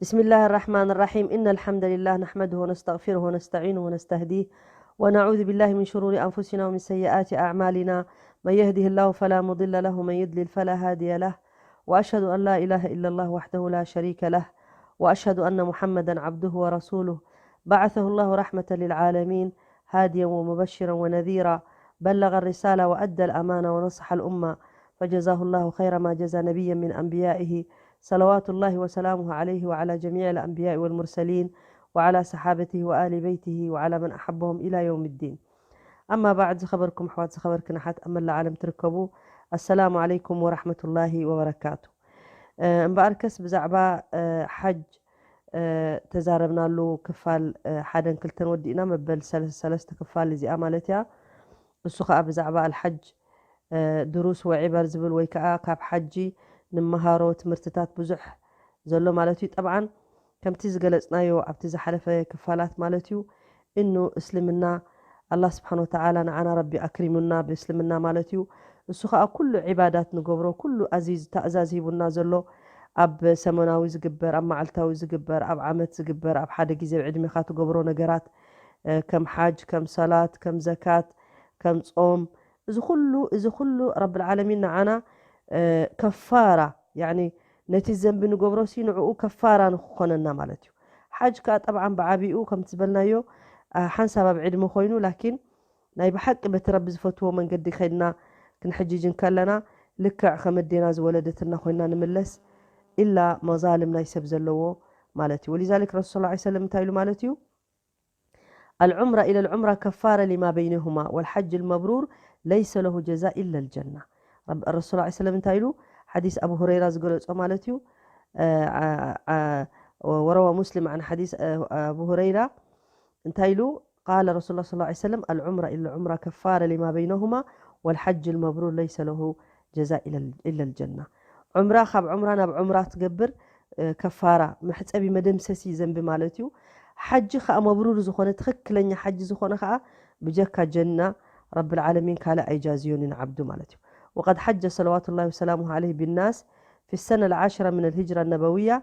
بسم الله الرحمن الرحيم. إن الحمد لله نحمده ونستغفره ونستعينه ونستهديه، ونعوذ بالله من شرور أنفسنا ومن سيئات أعمالنا. من يهده الله فلا مضل له ومن يضلل فلا هادي له. وأشهد أن لا إله إلا الله وحده لا شريك له. وأشهد أن محمدا عبده ورسوله. بعثه الله رحمة للعالمين، هاديا ومبشرا ونذيرا. بلغ الرسالة وأدى الأمانة ونصح الأمة، فجزاه الله خير ما جزى نبيا من أنبيائه، صلوات الله وسلامه عليه وعلى جميع الأنبياء والمرسلين وعلى صحابته وآل بيته وعلى من أحبهم إلى يوم الدين. أما بعد، ዝኸበርኩም ኣሕዋት፣ ዝኸበርክን ኣሓት ኣብ መላእ ዓለም ትርከቡ፣ ኣሰላሙ ዓለይኩም ወራሕመቱላሂ ወበረካቱ። እ፣ እምበኣርከስ ብዛዕባ፣ እ፣ ሓጅ፣ እ፣ ተዛረብናሉ ክፋል፣ እ፣ ሓደን ክልተን ወዲእና፣ መበል ሰለስተ፣ ሰለስተ ክፋል እዚኣ ማለት እያ። እሱ ኸኣ ብዛዕባ ኣልሓጅ፣ እ፣ ድሩስ ወዒበር ዝብል ወይ ከኣ ካብ ሓጂ ንመሃሮ ትምህርትታት ብዙሕ ዘሎ ማለት እዩ። ጠብዓን ከምቲ ዝገለጽናዮ ኣብቲ ዝሓለፈ ክፋላት ማለት እዩ፣ እኑ እስልምና ኣላህ ስብሓን ወተዓላ ንዓና ረቢ ኣክሪሙና ብእስልምና ማለት እዩ። እሱ ኸኣ ኩሉ ዒባዳት ንገብሮ፣ ኩሉ ኣዚዝ፣ ታእዛዝ ሂቡና ዘሎ፣ ኣብ ሰመናዊ ዝግበር፣ ኣብ መዓልታዊ ዝግበር፣ ኣብ ዓመት ዝግበር፣ ኣብ ሓደ ግዜ ኣብ ዕድሜኻ ትገብሮ ነገራት፣ እ፣ ከም ሓጅ፣ ከም ሰላት፣ ከም ዘካት፣ ከም ጾም፣ እዚ ኩሉ፣ እዚ ኩሉ ረብል ዓለሚን ንዓና፣ እ፣ ከፋራ፣ ያኒ ነቲ ዘንቢ ንገብሮ ሲ ንዕኡ ከፋራ ንክኾነና ማለት እዩ። ሓጅ ከኣ ጠብዓን ብዓቢኡ ከምቲ ዝበልናዮ፣ እ፣ ሓንሳብ ኣብ ዕድመ ኮይኑ፣ ላኪን ናይ ብሓቂ በቲ ረቢ ዝፈትዎ መንገዲ ከይድና ክንሕጅጅ እንከለና ልክዕ ከም ኣዴና ዝወለደትና ኮይና ንምለስ፣ ኢላ መዛልም ናይ ሰብ ዘለዎ ማለት እዩ። ወሊዛሊክ ረሱል ሰለላሁ ዐለይሂ ወሰለም እንታይ ኢሉ ማለት እዩ? العمرة إلى العمرة كفارة لما بينهما والحج المبرور ليس له جزاء إلا الجنة. ረብ-፣ ረሱል ሰለላሁ ዐለይሂ ወሰለም እንታይ ኢሉ? ሓዲስ ኣቡ ሁረይራ ዝገለጾ ማለት እዩ። አ፣ አ፣ አ፣ وروى مسلم عن حديث، አ፣ ኣቡ ሁረይራ እንታይ ኢሉ? قال رسول الله صلى الله عليه وسلم: العمرة إلى العمرة كفارة لما بينهما والحج المبرور ليس له جزاء إلا، إلا الجنة. ዑምራ ካብ ዑምራ ናብ ዑምራ ትገብር፣ እ፣ ከፋራ፣ መሕጸቢ፣ መደምሰሲ ዘንቢ ማለት እዩ። ሓጂ ከኣ መብሩር ዝኾነ፣ ትኽክለኛ ሓጂ ዝኾነ ከኣ ብጀካ ጀና ረብል ዓለሚን ካልእ ኣይጃዝዮን እዩ ንዓብዱ ማለት እዩ። وقد حج صلوات الله وسلامه عليه بالناس في السنة العاشرة من الهجرة النبوية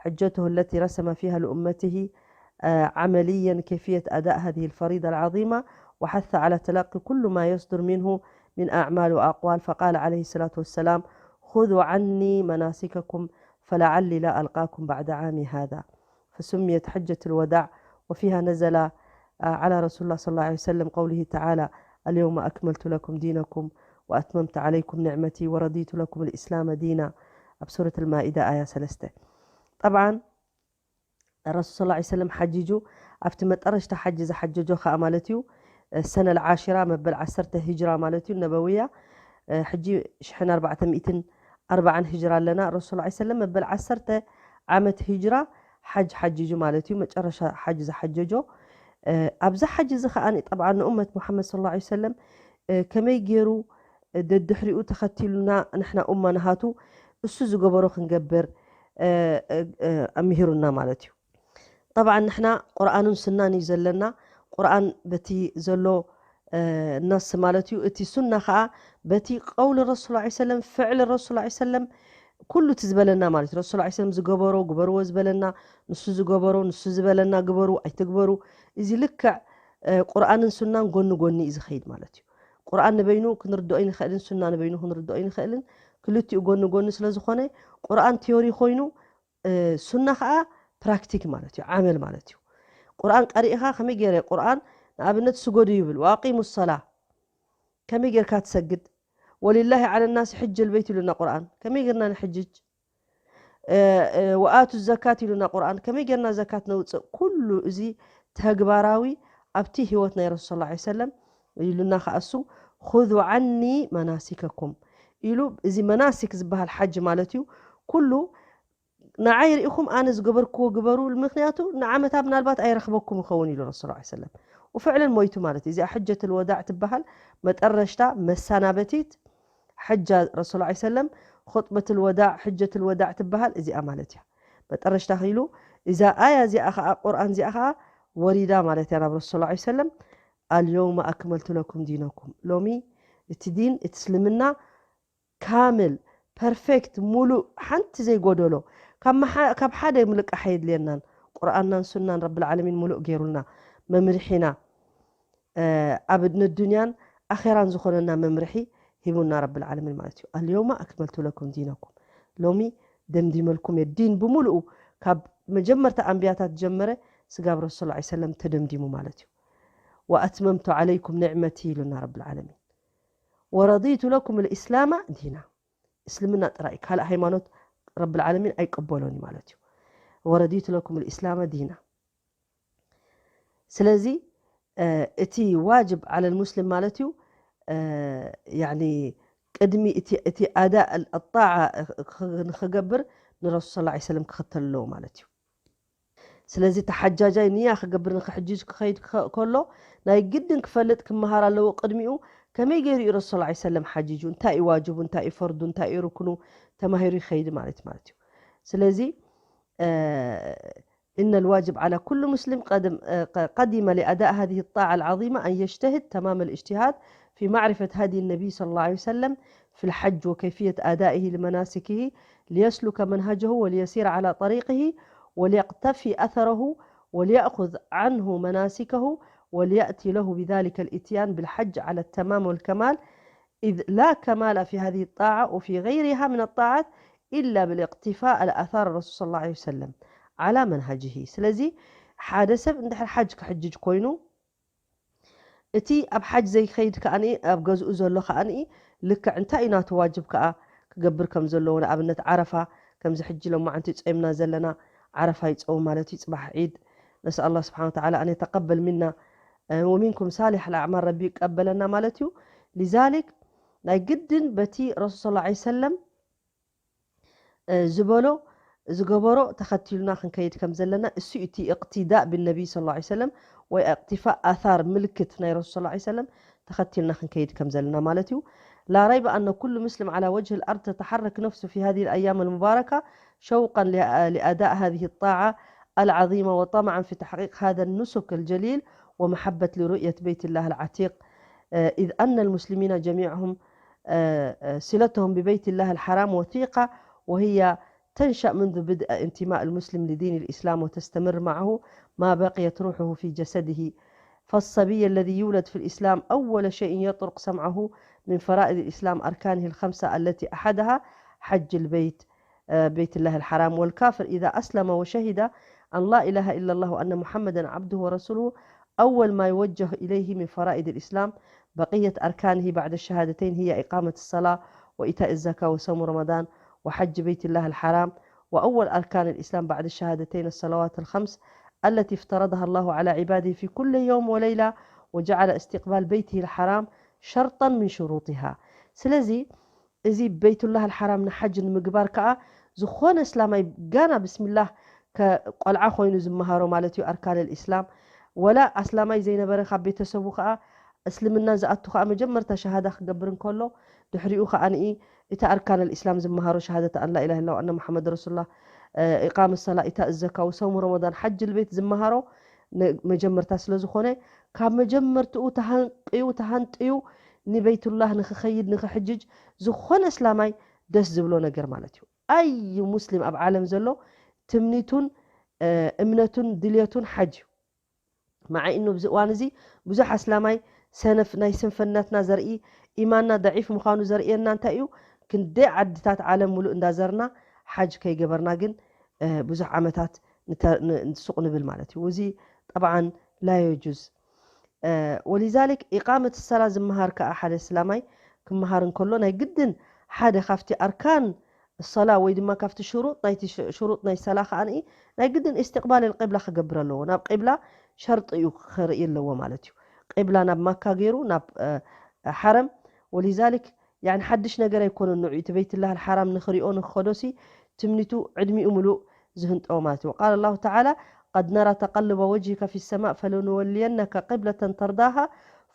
حجته التي رسم فيها لأمته، آه، عمليا كيفية أداء هذه الفريضة العظيمة، وحث على تلقي كل ما يصدر منه من أعمال وأقوال، فقال عليه الصلاة والسلام: خذوا عني مناسككم فلعلي لا ألقاكم بعد عامي هذا. فسميت حجة الوداع، وفيها نزل، آه، على رسول الله صلى الله عليه وسلم قوله تعالى: اليوم أكملت لكم دينكم وأتممت عليكم نعمتي ورضيت لكم الإسلام دينا. ኣብ ሱረት ኣልማኢዳ ኣያ ሰለስተ። ጠብዓን ረሱል ሰለላሁ ዐለይሂ ወሰለም ሓጂጁ፣ ኣብቲ መጠረሽታ ሓጂ ዝሓጀጆ ከኣ ማለት እዩ፣ ሰነ ልዓሽራ፣ መበል ዓሰርተ ሂጅራ ማለት እዩ፣ ነበውያ፣ ሕጂ ሽሕን ኣርባዕተ ሚእትን ኣርባዓን ሂጅራ ኣለና። ረሱል ሰለላሁ ዐለይሂ ወሰለም መበል ዓሰርተ ዓመት ሂጅራ ሓጅ ሓጂጁ ማለት እዩ፣ መጨረሻ ሓጅ ዝሓጀጆ። ኣብዚ ሓጅ እዚ ከኣ ጠብዓ ንኡመት ሙሓመድ ሰለላሁ ዐለይሂ ወሰለም ከመይ ገይሩ ደድሕሪኡ ተኸቲሉና ንሕና ኡማ ናሃቱ እሱ ዝገበሮ ክንገብር ኣምሂሩና ማለት እዩ። ጠብዓ ንሕና ቁርኣንን ሱናን እዩ ዘለና። ቁርኣን በቲ ዘሎ ነስ ማለት እዩ። እቲ ሱና ከኣ በቲ ቀውሊ ረሱል ሰለላሁ ዐለይሂ ወሰለም፣ ፍዕሊ ረሱል ሰለላሁ ዐለይሂ ወሰለም፣ ኩሉ እቲ ዝበለና ማለት እዩ። ረሱል ሰለላሁ ዐለይሂ ወሰለም ዝገበሮ ግበርዎ ዝበለና፣ ንሱ ዝገበሮ፣ ንሱ ዝበለና ግበሩ ኣይትግበሩ። እዚ ልክዕ ቁርኣንን ሱናን ጎኒ ጎኒ እዩ ዝኸይድ ማለት እዩ። ቁርኣን ንበይኑ ክንርድኦ ኣይንኽእልን፣ ሱና ንበይኑ ክንርድኦ ኣይንኽእልን። ክልቲኡ ጎኒ ጎኒ ስለ ዝኾነ፣ ቁርኣን ቲዮሪ ኮይኑ፣ ሱና ከኣ ፕራክቲክ ማለት እዩ፣ ዓመል ማለት እዩ። ቁርኣን ቀሪእኻ ከመይ ገይረ ቁርኣን፣ ንኣብነት ስገዱ ይብል፣ ወኣቂሙ ሰላ፣ ከመይ ጌርካ ትሰግድ? ወሊላሂ ዓለ ናሲ ሕጅል በይት ኢሉና ቁርኣን፣ ከመይ ጌርና ንሕጅጅ? ወኣቱ ዘካት ኢሉና ቁርኣን፣ ከመይ ጌርና ዘካት ነውፅእ? ኩሉ እዚ ተግባራዊ ኣብቲ ህይወት ናይ ረሱል ሰለላሁ ዐለይሂ ወሰለም ኢሉና ከኣ እሱ፣ ኹዙ ዓኒ መናሲከኩም ኢሉ። እዚ መናሲክ ዝበሃል ሓጅ ማለት እዩ። ኩሉ ንዓይ ርኢኹም ኣነ ዝገበርክዎ ግበሩ፣ ምኽንያቱ ንዓመታ ምናልባት ኣይረኽበኩም ይኸውን ኢሉ ረሱል ሰለላሁ ዐለይሂ ወሰለም። ወፍዕለን ሞይቱ ማለት እዩ። እዚኣ ሕጀቱል ወዳዕ ትበሃል፣ መጠረሽታ መሰናበቲት ሕጃ ረሱል ሰለላሁ ዐለይሂ ወሰለም፣ ኹጥበቱል ወዳዕ፣ ሕጀቱል ወዳዕ ትበሃል እዚኣ ማለት እያ። መጠረሽታ ኺሉ እዛ ኣያ እዚኣ ኸኣ፣ ቁርኣን እዚኣ ኸኣ ወሪዳ ማለት እያ ናብ ረሱል ሰለላሁ ዐለይሂ ወሰለም። ኣልየውመ ኣክመልቱ ለኩም ዲነኩም፣ ሎሚ እቲ ዲን፣ እቲ እስልምና ካምል፣ ፐርፌክት፣ ሙሉእ፣ ሓንቲ ዘይጎደሎ፣ ካብ ሓደ ምልቃሕ የድልየናን። ቁርኣናን ሱናን ረብል ዓለሚን ሙሉእ ገይሩልና መምርሒና ኣብ ነዱንያን ኣኼራን ዝኾነና መምርሒ ሂቡና ረብል ዓለሚን ማለት እዩ። ኣልየውማ ኣክመልቱ ለኩም ዲነኩም፣ ሎሚ ደምዲመልኩም እየ። ዲን ብምሉኡ ካብ መጀመርታ ኣንብያታት ጀመረ ስጋብ ረሱል ሰለላሁ ዐለይሂ ወሰለም ተደምዲሙ ማለት እዩ። ወኣትመምቱ ዓለይኩም ንዕመቲ ኢሉና ረብል ዓለሚን። ወረዲቱ ለኩም ልእስላማ ዲና፣ እስልምና ጥራይ፣ ካልእ ሃይማኖት ረብል ዓለሚን ኣይቀበሎን እዩ ማለት እዩ። ወረዲቱ ለኩም ልእስላማ ዲና። ስለዚ እቲ ዋጅብ ዓለል ሙስሊም ማለት እዩ፣ ያኒ ቅድሚ እቲ ኣዳእ ኣጣዓ ንክገብር ንረሱል ሰለላሁ ዐለይሂ ወሰለም ክኽተል ኣለዎ ማለት እዩ። ስለዚ ተሓጃጃይ ንያ ክገብር ንክሕጅጅ ክኸይድ ከሎ ናይ ግድን ክፈልጥ ክመሃር ኣለዎ። ቅድሚኡ ከመይ ገይሩ እዩ ረሱል ሰለላሁ ዐለይሂ ወሰለም ሓጂጁ፣ እንታይ እዩ ዋጅቡ፣ እንታይ እዩ ፈርዱ፣ እንታይ እዩ ርክኑ ተማሂሩ ይኸይድ ማለት ማለት እዩ። ስለዚ إن الواجب على كل مسلم قدم قدم لأداء هذه الطاعة العظيمة أن يجتهد تمام الاجتهاد في معرفة هدي النبي صلى الله عليه وسلم في الحج وكيفية أدائه لمناسكه، ليسلك منهجه وليسير على طريقه وليقتفي أثره وليأخذ عنه مناسكه وليأتي له بذلك الإتيان بالحج على التمام والكمال، إذ لا كمال في هذه الطاعة وفي غيرها من الطاعات إلا بالاقتفاء على آثار الرسول صلى الله عليه وسلم على منهجه. ስለዚ ሓደ ሰብ እንድሕር ሓጅ ክሕጅጅ ኮይኑ እቲ ኣብ ሓጅ ዘይከይድ ከኣ ኣብ ገዝኡ ዘሎ ከኣ ልክዕ እንታይ እዩ ናቱ ዋጅብ ከኣ ክገብር ከም ዘለዎ፣ ንኣብነት ዓረፋ ከምዚ ሕጂ ሎማዓንቲ ጾምና ዘለና ዓረፋ ይጾም ማለት እዩ። ጽባሕ ዒድ ነስኣል الله سبحانه وتعالى أن يتقبل منا ومنكم صالح الأعمال ረቢ ይቀበለና ማለት እዩ። لذلك ናይ ግድን በቲ ረሱል صلى الله عليه وسلم ዝበሎ ዝገበሮ ተኸቲሉና ክንከይድ ከም ዘለና እሱ እቲ اقتداء بالنبي صلى الله عليه وسلم ወይ اقتفاء آثار ምልክት ናይ ረሱል صلى الله عليه وسلم ተኸቲልና ክንከይድ ከም ዘለና ማለት እዩ። لا ريب أن كل مسلم على وجه الأرض تتحرك نفسه في هذه الأيام المباركة شوقا لأداء هذه الطاعة العظيمة وطمعا في تحقيق هذا النسك الجليل ومحبة لرؤية بيت الله العتيق، إذ أن المسلمين جميعهم صلتهم ببيت الله الحرام وثيقة، وهي تنشأ منذ بدء انتماء المسلم لدين الإسلام وتستمر معه ما بقيت روحه في جسده. فالصبي الذي يولد في الإسلام أول شيء يطرق سمعه من فرائض الإسلام أركانه الخمسة التي أحدها حج البيت، بيت الله الحرام. والكافر إذا أسلم وشهد أن لا إله إلا الله وأن محمدا عبده ورسوله أول ما يوجه إليه من فرائض الإسلام بقية أركانه بعد الشهادتين هي إقامة الصلاة وإيتاء الزكاة وصوم رمضان وحج بيت الله الحرام. وأول أركان الإسلام بعد الشهادتين الصلوات الخمس التي افترضها الله على عباده في كل يوم وليلة وجعل استقبال بيته الحرام شرطا من شروطها. ስለዚ እዚ ቤቱላህ ኣልሓራም ንሓጅ ንምግባር ከኣ ዝኾነ እስላማይ ጋና ብስምላህ ቆልዓ ኮይኑ ዝመሃሮ ማለት እዩ ኣርካን ልእስላም። ወላ ኣስላማይ ዘይነበረ ካብ ቤተሰቡ ከኣ እስልምና ዝኣቱ ከኣ መጀመርታ ሸሃዳ ክገብር እንከሎ ድሕሪኡ ከኣ ንኢ እቲ ኣርካን ልእስላም ዝመሃሮ ሸሃደት ኣን ላኢላህ ኢላ ኣነ መሓመድ ረሱሉላህ ኢቃም ሰላ ኢታ ዘካ ወሰሙ ረመዳን ሓጅ ልቤት ዝመሃሮ መጀመርታ ስለ ዝኾነ ካብ መጀመርትኡ ተሃንቅዩ ተሃንጥዩ ንበይቱላህ ንክኸይድ ንክሕጅጅ ዝኾነ እስላማይ ደስ ዝብሎ ነገር ማለት እዩ። ኣዩ ሙስሊም ኣብ ዓለም ዘሎ ትምኒቱን እምነቱን ድልየቱን ሓጅ እዩ። ማዓ ኢኑ ኣብዚ እዋን እዚ ብዙሕ ኣስላማይ ሰነፍ ናይ ስንፍነትና ዘርኢ ኢማንና ደዒፍ ምዃኑ ዘርእየና እንታይ እዩ? ክንደይ ዓድታት ዓለም ሙሉእ እንዳዘርና ሓጅ ከይገበርና ግን ብዙሕ ዓመታት ሱቕ ንብል ማለት እዩ። እዚ ጠብዓን ላ የጁዝ። ወሊዛሊክ ኢቃመት ሰላ ዝመሃር ከኣ ሓደ እስላማይ ክመሃር እንከሎ ናይ ግድን ሓደ ካብቲ ኣርካን ሰላ ወይ ድማ ካብቲ ሽሩጥ ናይቲ ሽሩጥ ናይ ሰላ ከኣ ናይ ግድን ኢስቲቅባል ልቂብላ ክገብር ኣለዎ። ናብ ቂብላ ሸርጢ እዩ ክርኢ ኣለዎ ማለት እዩ። ቂብላ ናብ ማካ ገይሩ ናብ ሓረም ወሊዛሊክ ያኒ ሓድሽ ነገር ኣይኮነን ንዑ እቲ በይትላህ ልሓራም ንክሪኦ ንክኸዶሲ ትምኒቱ ዕድሚኡ ምሉእ ዝህንጠዎ ማለት እዩ። وقال الله تعالى قد نرى تقلب وجهك في السماء فلنولينك قبلة ترضاها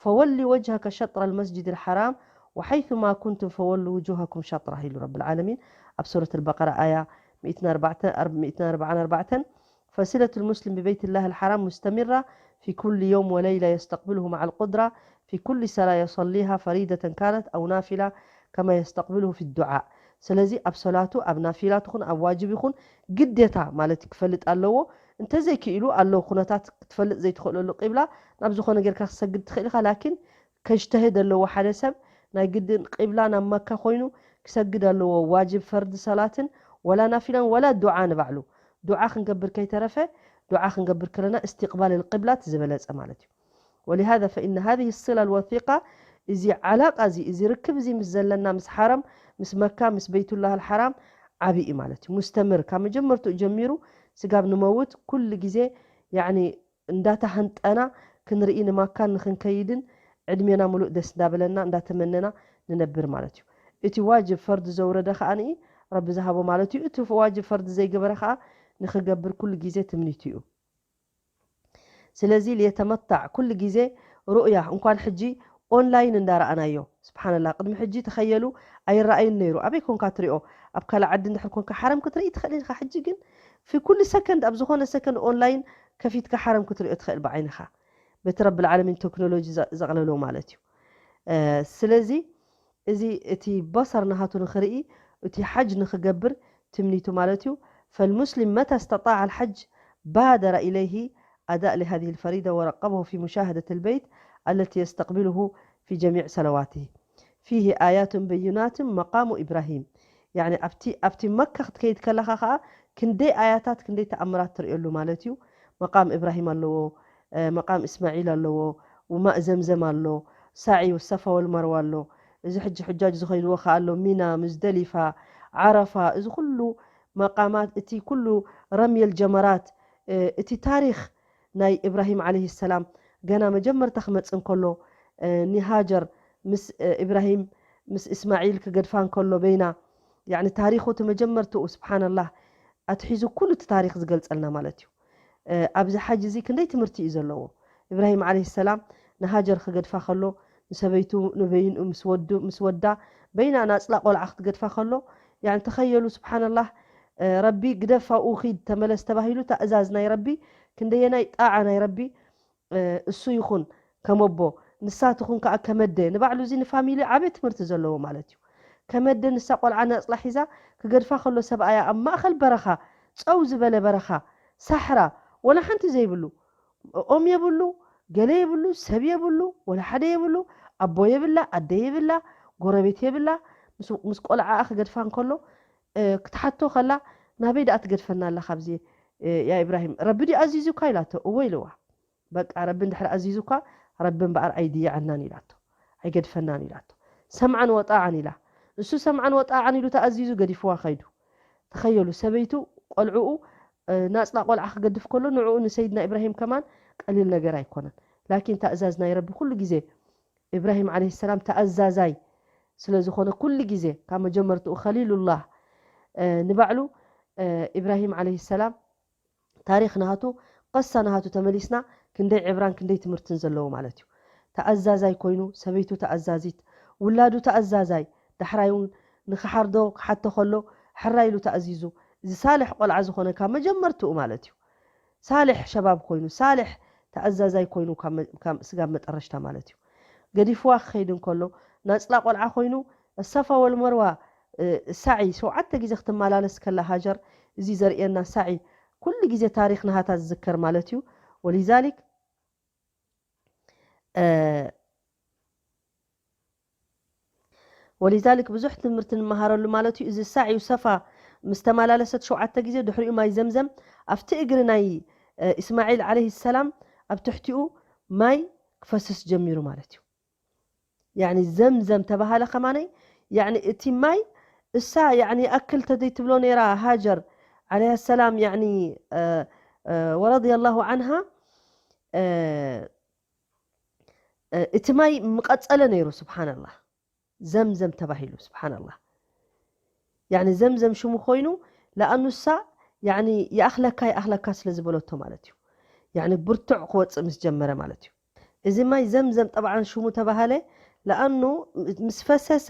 فول وجهك شطر المسجد الحرام وحيث ما كنتم فولوا وجوهكم شطره ኢሉ ረብል ዓለሚን ኣብ ሱረት ኣልበቀራ ኣያ ሚእትን ኣርባዕተን ኣርብ-፣ ሚእትን ኣርባዓን ኣርባዕተን فصلة المسلم ببيت الله الحرام مستمرة في كل يوم وليلة يستقبله مع القدرة في كل صلاة يصليها فريضة كانت أو نافلة كما يستقبله في الدعاء. ስለዚ ኣብ ሰላቱ ኣብ ናፊላት ይኹን ኣብ ዋጅብ ይኹን ግዴታ ማለት ክፈልጥ ኣለዎ። እንተዘይክኢሉ ኣለዉ ኩነታት ክትፈልጥ ዘይትኽእለሉ ቂብላ ናብ ዝኾነ ጌርካ ክሰግድ ትኽእል ኢኻ። ላኪን ከጅተህድ ኣለዎ ሓደ ሰብ ናይ ግድን ቂብላ ናብ መካ ኮይኑ ክሰግድ ኣለዎ። ዋጅብ ፈርድ ሰላትን ወላ ናፊላን ወላ ዱዓ ንባዕሉ ዱዓ ክንገብር ከይተረፈ ዱዓ ክንገብር ከለና እስትቅባል ልቅብላት ዝበለጸ ማለት እዩ። ولهذا فإن هذه الصلة الوثيقة እዚ ዓላቃ እዚ እዚ ርክብ እዚ ምስ ዘለና ምስ ሓረም ምስ መካ ምስ በይቱላህ ልሓራም ዓብዪ ማለት እዩ። ሙስተምር ካብ መጀመርትኡ ጀሚሩ ስጋብ ንመውት ኩሉ ግዜ ያኒ እንዳተሃንጠና ክንርኢ ንማካን ንክንከይድን ዕድሜና ሙሉእ ደስ እንዳበለና እንዳተመነና ንነብር ማለት እዩ። እቲ ዋጅብ ፈርድ ዘውረደ ከኣ ረቢ ዝሃቦ ማለት እዩ። እቲ ዋጅብ ፈርድ ዘይገበረ ከኣ ንክገብር ኩሉ ግዜ ትምኒቱ እዩ። ስለዚ ሊየተመታዕ ኩሉ ግዜ ሩእያ እንኳን ሕጂ ኦንላይን እንዳረኣናዮ ስብሓንላ ቅድሚ ሕጂ ተኸየሉ ኣይረኣይን ነይሩ። ኣበይ ኮንካ ትሪኦ? ኣብ ካልእ ዓዲ እንድሕር ኮንካ ሓረም ክትርኢ ትኽእል ኢኻ። ሕጂ ግን ፊ ኩሉ ሰከንድ ኣብ ዝኾነ ሰከንድ ኦንላይን ከፊትካ ሓረም ክትሪኦ ትኽእል ብዓይንኻ በቲ ረቢ ልዓለሚን ቴክኖሎጂ ዘ- ዘቕለሎ ማለት እዩ። ስለዚ እዚ እቲ በሰር ናሃቱ ንኽርኢ እቲ ሓጅ ንኽገብር ትምኒቱ ማለት እዩ። فالمسلم متى استطاع الحج بادر إليه أداء لهذه الفريضة ورقبه في مشاهدة البيت التي يستقبله في جميع صلواته فيه آيات بينات مقام إبراهيم يعني ኣብቲ ኣብቲ መካ ክትከይድ ከለኻ ከዓ ክንደይ ኣያታት ክንደይ ተኣምራት ትርእየሉ ማለት እዩ። መቃም እብራሂም ኣለዎ፣ መቃም እስማዒል ኣለዎ፣ ውማእ ዘምዘም ኣሎ፣ ሳዒ ሰፋ ወልመርዋ ኣሎ። እዚ ሕጂ ሕጃጅ ዝኸይድዎ ከኣ ኣሎ፣ ሚና፣ ሙዝደሊፋ፣ ዓረፋ፣ እዚ ኩሉ መቃማት፣ እቲ ኩሉ ረምየል ጀመራት፣ እቲ ታሪኽ ናይ እብራሂም ዓለይሂ ሰላም ገና መጀመርታ ክመጽእ እንከሎ፣ ንሃጀር ምስ እብራሂም ምስ እስማዒል ክገድፋ እንከሎ በይና፣ ያኒ ታሪኹ እቲ መጀመርትኡ ስብሓንላህ ኣትሒዙ ኩሉ እቲ ታሪኽ ዝገልጸልና ማለት እዩ። ኣብዚ ሓጅ እዚ ክንደይ ትምህርቲ እዩ ዘለዎ። ኢብራሂም ዓለይሂ ሰላም ንሃጀር ክገድፋ ከሎ ንሰበይቱ ንበይንኡ ምስ ወዱ ምስ ወዳ በይና ናጽላ ቆልዓ ክትገድፋ ከሎ ያን ተኸየሉ ስብሓንላህ ረቢ ግደፋ ኡኺድ ተመለስ ተባሂሉ ታእዛዝ ናይ ረቢ ክንደየናይ ጣዓ ናይ ረቢ እሱ ይኹን ከመቦ ንሳ ትኹን ከዓ ከመደ ንባዕሉ እዚ ንፋሚሊ ዓበ ትምህርቲ ዘለዎ ማለት እዩ። ከመደ ንሳ ቆልዓ ናጽላ ሒዛ ክገድፋ ከሎ ሰብኣያ ኣብ ማእኸል በረኻ ጸው ዝበለ በረኻ ሳሕራ ወላ ሓንቲ ዘይብሉ ኦም የብሉ ገለ የብሉ ሰብ የብሉ ወላ ሓደ የብሉ ኣቦ የብላ ኣደ የብላ ጎረቤት የብላ ምስ ቆልዓኣ ክገድፋ እንከሎ ክትሓቶ ከላ ናበይ ደኣ ትገድፈና ኣላ ካብዚ ያ ኢብራሂም ረቢ ድዩ ኣዚዙካ ኢላቶ እወ ኢልዋ በቃ ረቢ እንድሕር ኣዚዙካ ረቢ እምበኣር ኣይድይዐናን ኢላቶ ኣይገድፈናን ኢላቶ ሰምዓን ወጣዓን ኢላ እሱ ሰምዓን ወጣዓን ኢሉ ተኣዚዙ ገዲፍዋ ከይዱ ተኸየሉ ሰበይቱ ቆልዕኡ ናፅላ ቆልዓ ክገድፍ ከሎ ንዕኡ ንሰይድና ኢብራሂም ከማን ቀሊል ነገር ኣይኮነን ላኪን ታእዛዝ ናይ ረቢ ኩሉ ግዜ ኢብራሂም ዓለይሂ ሰላም ተኣዛዛይ ስለ ዝኾነ ኩሉ ግዜ ካብ መጀመርትኡ ኸሊሉላህ ንባዕሉ ኢብራሂም ዓለይሂ ሰላም ታሪኽ ናሃቱ ቐሳ ናሃቱ ተመሊስና ክንደይ ዕብራን ክንደይ ትምህርትን ዘለዎ ማለት እዩ። ተኣዛዛይ ኮይኑ ሰበይቱ ተኣዛዚት ውላዱ ተኣዛዛይ ዳሕራይ እውን ንክሓርዶ ክሓቶ ከሎ ሕራይ ኢሉ ተኣዚዙ እዚ ሳልሕ ቆልዓ ዝኾነ ካብ መጀመርትኡ ማለት እዩ። ሳልሕ ሸባብ ኮይኑ ሳልሕ ተኣዛዛይ ኮይኑ ስጋብ መጠረሽታ ማለት እዩ። ገዲፍዋ ክኸይድ እንከሎ ናፅላ ቆልዓ ኮይኑ ኣሳፋ ወልመርዋ ሳዒ ሸውዓተ ግዜ ክትመላለስ ከላ ሃጀር እዚ ዘርእየና ሳዒ ኩሉ ግዜ ታሪኽ ናሃታ ዝዝከር ማለት እዩ። ወሊዛሊክ ወሊዛሊክ ብዙሕ ትምህርቲ ንመሃረሉ ማለት እዩ። እዚ ሳዒ ሰፋ ምስ ተመላለሰት ሸውዓተ ግዜ ድሕሪኡ ማይ ዘምዘም ኣብቲ እግሪ ናይ እስማዒል ዓለይሂ ሰላም ኣብ ትሕቲኡ ማይ ክፈስስ ጀሚሩ ማለት እዩ። ያኒ ዘምዘም ተባሃለ ከማነይ ያኒ እቲ ማይ እሳ ያኒ ኣክል ተዘይትብሎ ነይራ ሃጀር ዓለይሃ ሰላም ያኒ ወረድየ ላሁ ዓንሃ እቲ ማይ ምቐጸለ ነይሩ ስብሓንላህ ዘምዘም ተባሂሉ ስብሓንላህ ያኒ ዘምዘም ሽሙ ኮይኑ ለኣኑ እሳ ያኒ ይኣኽለካ ይኣኽለካ ስለ ዝበለቶ ማለት እዩ ያኒ ብርቱዕ ክወፅእ ምስ ጀመረ ማለት እዩ እዚ ማይ ዘምዘም ጠብዓን ሽሙ ተባሃለ ለኣኑ ምስ ፈሰሰ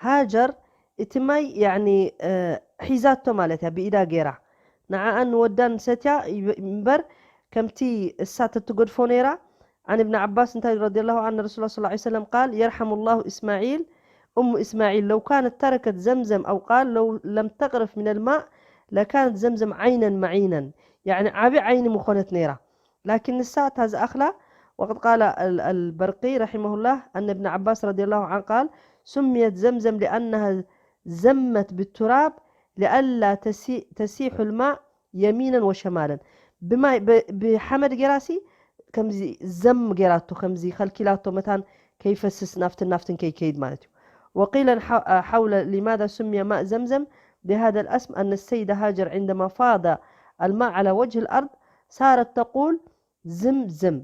ሃጀር እቲ ማይ ያኒ ሒዛቶ ማለት እያ ብኢዳ ገይራ ንዓኣን ንወዳን ሰትያ እምበር ከምቲ እሳ ተትገድፎ ነይራ عن ابن عباس እንታይ رضي الله عنه رسول الله صلى الله عليه وسلم قال يرحم الله إسماعيل أم إسماعيل لو كانت تركت زمزم، أو قال لو لم تغرف من الماء لكانت زمزم عينا معينا، يعني ዓቢ ዓይኒ ምኾነት ነይራ። ላኪን ንሳ እታ ዝኣኽላ، وقد قال ال- البرقي رحمه الله أن ابن عباس رضي الله عنه قال سميت زمزم لأنها زمت بالتراب لئلا تسي- تسيح الماء يمينا وشمالا. ብማይ ብ- ብሓመድ ጌራሲ ከምዚ ዘም ጌራቶ፣ ከምዚ ከልኪላቶ፣ መታን ከይፈስስ ናፍትን ናፍትን ከይከይድ ማለት እዩ። وقيل ح- حول لماذا سمي ماء زمزم بهذا الاسم أن السيدة هاجر عندما فاض الماء على وجه الأرض صارت تقول زم زم،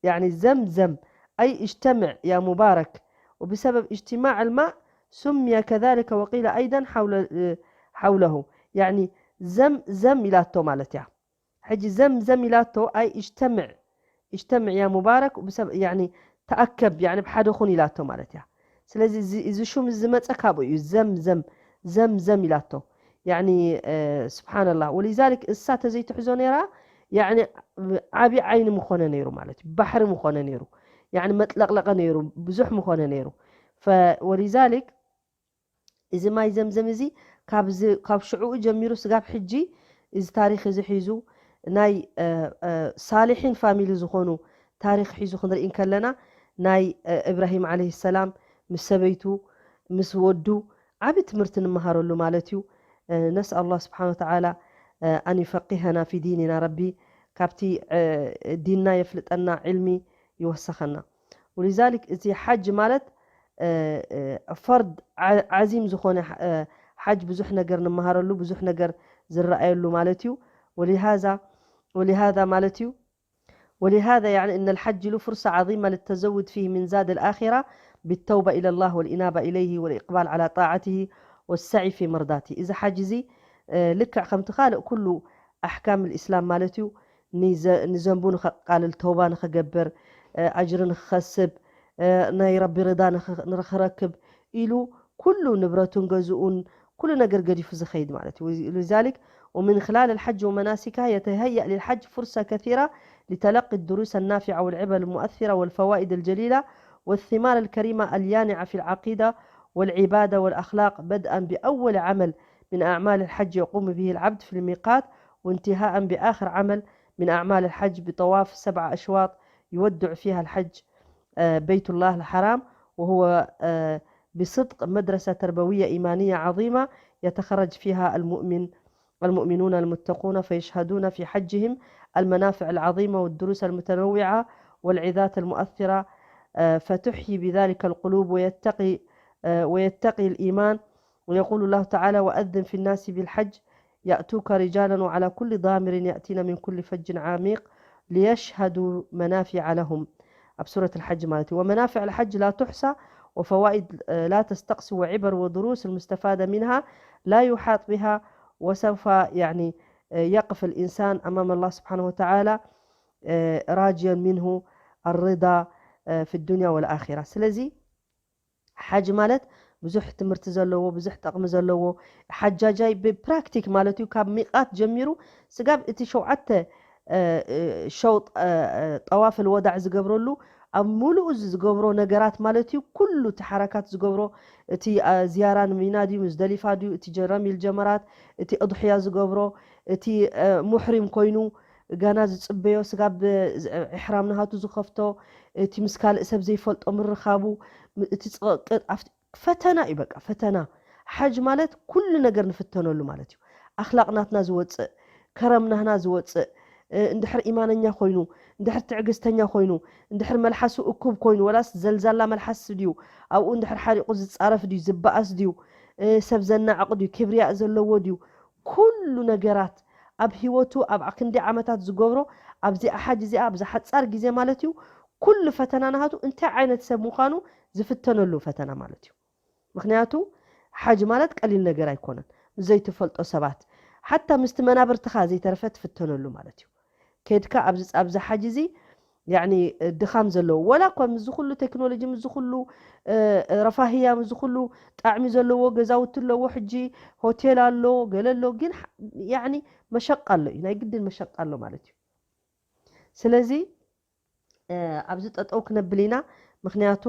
يعني زم زم، أي اجتمع يا مبارك. وبسبب اجتماع الماء سمي كذلك، وقيل أيضا حول حوله، يعني زم زم ኢላቶ ማለት እያ። ሕጂ ዘም ዘም ኢላቶ፣ أي اجتمع، اجتمع يا مبارك، وبسبب يعني تأكب، يعني ብሓደ ኩን ኢላቶ ማለት እያ። ስለዚ እዚ- እዚ ሹም እዚ ዝመፀ ካብኡ እዩ። ዘም ዘም ዘም ዘም ኢላቶ። يعني سبحان الله، ولذلك እሳ ተዘይትሕዞ ነይራ، يعني ዓብዪ ዓይኒ ምኾነ ነይሩ ማለት እዩ። ባሕሪ ምኾነ ነይሩ፣ يعني መጥለቕለቐ ነይሩ፣ ብዙሕ ምኾነ ነይሩ። ف- ولذلك እዚ ማይ ዘምዘም እዚ ካብ ዝ- ካብ ሽዑኡ ጀሚሩ ስጋብ ሕጂ እዚ ታሪኽ እዚ ሒዙ ናይ ሳልሒን ፋሚሊ ዝኾኑ ታሪኽ ሒዙ ክንርኢ እንከለና፣ ናይ እብራሂም ዓለይሂ ሰላም ምስ ሰበይቱ ምስ ወዱ ዓቢ ትምህርቲ ንምሃረሉ ማለት እዩ። ነስኣል ኣላህ ስብሓነ ወተዓላ ኣን ዩፈቂሀና ፊ ዲኒና፣ ረቢ ካብቲ ዲንና የፍልጠና ዕልሚ ይወሰኸና። ولذلك እዚ ሓጅ ማለት ፈርድ ዓዚም ዝኾነ ሓጅ ብዙሕ ነገር ንመሃረሉ፣ ብዙሕ ነገር ዝረኣየሉ ማለት እዩ። ولهذا ولهذا ማለት እዩ ولهذا يعني إن الحج له فرصة عظيمة للتزود فيه من زاد الآخرة بالتوبة إلى الله والإنابة إليه والإقبال على طاعته والسعي في مرضاته። እዚ ሓጅ እዚ ልክዕ ከምቲ ካልእ ኩሉ ኣሕካም الإسلام ማለት እዩ ንዘንቡ ንኸቃልል፣ ተውባ ንኸገብር፣ ኣጅሪ ንኽኸስብ፣ ናይ ረቢ ርዳ ንኽረክብ ኢሉ ኩሉ ንብረቱን ገዝኡን ኩሉ ነገር ገዲፉ ዝኸይድ ማለት እዩ። ولذلك ومن خلال الحج ومناسكها يتهيأ للحج فرصة كثيرة لتلقي الدروس النافعة والعبر المؤثرة والفوائد الجليلة والثمار الكريمة اليانعة في العقيدة والعبادة والأخلاق، بدءا بأول عمل من أعمال الحج يقوم به العبد في الميقات، وانتهاء بآخر عمل من أعمال الحج بطواف سبع أشواط يودع فيها الحج بيت الله الحرام، وهو بصدق مدرسة تربوية إيمانية عظيمة يتخرج فيها المؤمن المؤمنون المتقون، فيشهدون في حجهم المنافع العظيمة والدروس المتنوعة والعظات المؤثرة، فتحيي بذلك القلوب ويتقي ويتقي الإيمان. ويقول الله تعالى: وأذن في الناس بالحج يأتوك رجالا وعلى كل ضامر يأتين من كل فج عميق ليشهدوا منافع لهم. ኣብ ሱረት الحج ማለት እዩ። ومنافع الحج لا تحصى وفوائد لا تستقصى وعبر ودروس المستفادة منها لا يحاط بها وسوف يعني يقف الإنسان أمام الله سبحانه وتعالى راجيا منه الرضا في الدنيا والآخرة. ስለዚ ሓጅ ማለት ብዙሕ ትምህርቲ ዘለዎ፣ ብዙሕ ጠቕሚ ዘለዎ፣ ሓጃጃይ ብፕራክቲክ ማለት እዩ፣ ካብ ሚቓት ጀሚሩ ስጋብ እቲ ሸውዓተ ሸውጥ ጠዋፍ ልወዳዕ ዝገብረሉ ኣብ ሙሉኡ ዝገብሮ ነገራት ማለት እዩ። ኩሉ እቲ ሓረካት ዝገብሮ፣ እቲ ዝያራ ንሚና ድዩ፣ ሙዝደሊፋ ድዩ፣ እቲ ጀረሚል ጀመራት፣ እቲ እድሕያ ዝገብሮ፣ እቲ ሙሕሪም ኮይኑ ጋና ዝጽበዮ ስጋብ ኢሕራም ናሃቱ ዝኸፍቶ፣ እቲ ምስ ካልእ ሰብ ዘይፈልጦ ምርኻቡ፣ እቲ ጽቕቅጥ ፈተና እዩ። በቃ ፈተና። ሓጅ ማለት ኩሉ ነገር ንፍተነሉ ማለት እዩ። ኣኽላቕ ናትና ዝወጽእ፣ ከረም ናህና ዝወጽእ፣ እንድሕር ኢማነኛ ኮይኑ፣ እንድሕር ትዕግስተኛ ኮይኑ፣ እንድሕር መልሓሱ እኩብ ኮይኑ፣ ወላስ ዘልዛላ መልሓስ ድዩ፣ ኣብኡ እንድሕር ሓሪቑ ዝጻረፍ ድዩ፣ ዝበኣስ ድዩ፣ ሰብ ዘናዕቕ ድዩ፣ ክብርያእ ዘለዎ ድዩ፣ ኩሉ ነገራት ኣብ ህይወቱ ኣብ ክንዲ ዓመታት ዝገብሮ ኣብዚኣ ሓጅ እዚኣ ኣብዛ ሓጻር ግዜ ማለት እዩ ኩሉ ፈተና ናሃቱ እንታይ ዓይነት ሰብ ምዃኑ ዝፍተነሉ ፈተና ማለት እዩ። ምኽንያቱ ሓጅ ማለት ቀሊል ነገር ኣይኮነን። ምስ ዘይትፈልጦ ሰባት ሓታ ምስቲ መናብርትኻ ዘይተረፈ ትፍተነሉ ማለት እዩ። ከድካ ኣብዚ ኣብዚ ሓጅ እዚ ያኒ ድኻም ዘለዎ ወላ እኳ ምስ ዝኹሉ ቴክኖሎጂ ምስ ዝኹሉ ረፋህያ ምስ ዝኹሉ ጣዕሚ ዘለዎ ገዛውቲ ኣለዎ። ሕጂ ሆቴል ኣሎ ገለ ኣሎ ግን ያኒ መሸቃ ኣሎ እዩ ናይ ግድን መሸቃ ኣሎ ማለት እዩ። ስለዚ ኣብዚ ጠጠው ክነብል ኢና። ምኽንያቱ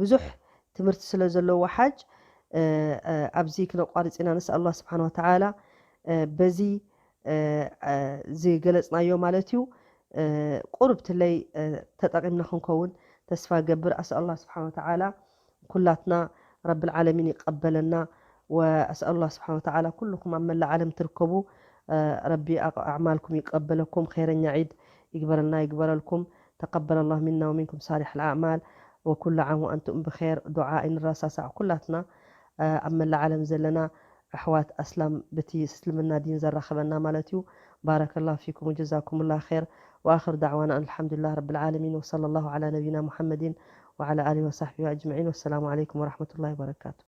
ብዙሕ ትምህርቲ ስለ ዘለዎ ሓጅ ኣብዚ ክነቋርጽ ኢና። ንስኣል ኣላህ ስብሓን ወተዓላ በዚ ዝገለጽናዮ ማለት እዩ ቁርብትለይ ተጠቒምና ክንከውን ተስፋ ገብር። ኣስኣል ኣላህ ስብሓን ወተዓላ ኩላትና ረብል ዓለሚን ይቀበለና። ወኣስኣል ኣላህ ስብሓን ወተዓላ ኩልኹም ኣብ መላእ ዓለም ትርከቡ ረቢ ኣዕማልኩም ይቀበለኩም። ኸይረኛ ዒድ ይግበረልና ይግበረልኩም። تقبل الله منا ومنكم صالح الأعمال وكل عام وأنتم بخير. ዱዓ ኣይንረሳሳዕ ኩላትና ኣብ መላእ ዓለም ዘለና ኣሕዋት ኣስላም በቲ እስልምና ዲን ዘራኸበና ማለት እዩ። بارك الله فيكم وجزاكم الله خير وآخر دعوانا أن الحمد لله رب العالمين وصلى الله على نبينا محمد وعلى آله وصحبه أجمعين والسلام عليكم ورحمة الله وبركاته.